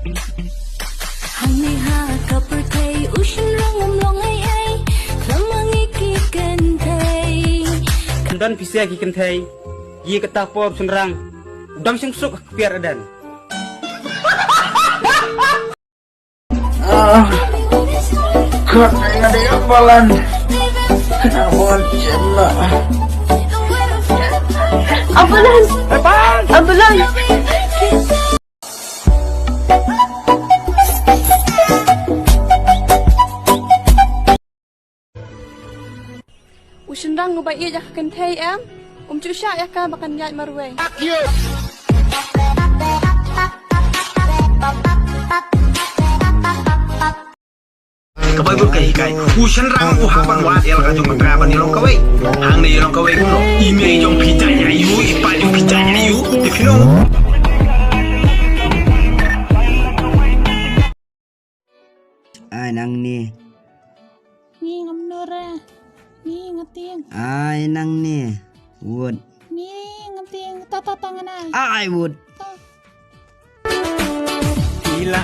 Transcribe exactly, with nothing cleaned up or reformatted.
Hangne ha ka pyrthei u shynrang um long ei ei, khlem ma ngi ki kynthei. Ym don pisa ki kynthei, ïa kata por shynrang u dang suk suk ha ka piar adan. Ah, God, nga dei ambulan. Ambulan, ambulance. Ambulance. U shynrang uba ïeit ïa ka kynthei em, um ju shah ïa ka ba kan ïaid marwei. Ka Baibl ka hikai, u shynrang u hap ban wad ïa la ka jong ka tnga ban ïalong kawei. Hangne ïalong kawei kumno? I mei jong phi jait ïa u, i pa jong phi jait ïa u, te phi long. Ai nangne. Ngi ngam nura. Ngi ngatieng. Ai nangne. Wut. Ngi ngatieng. Ta ta ta ngan ai. Ai wut. Ta. Ila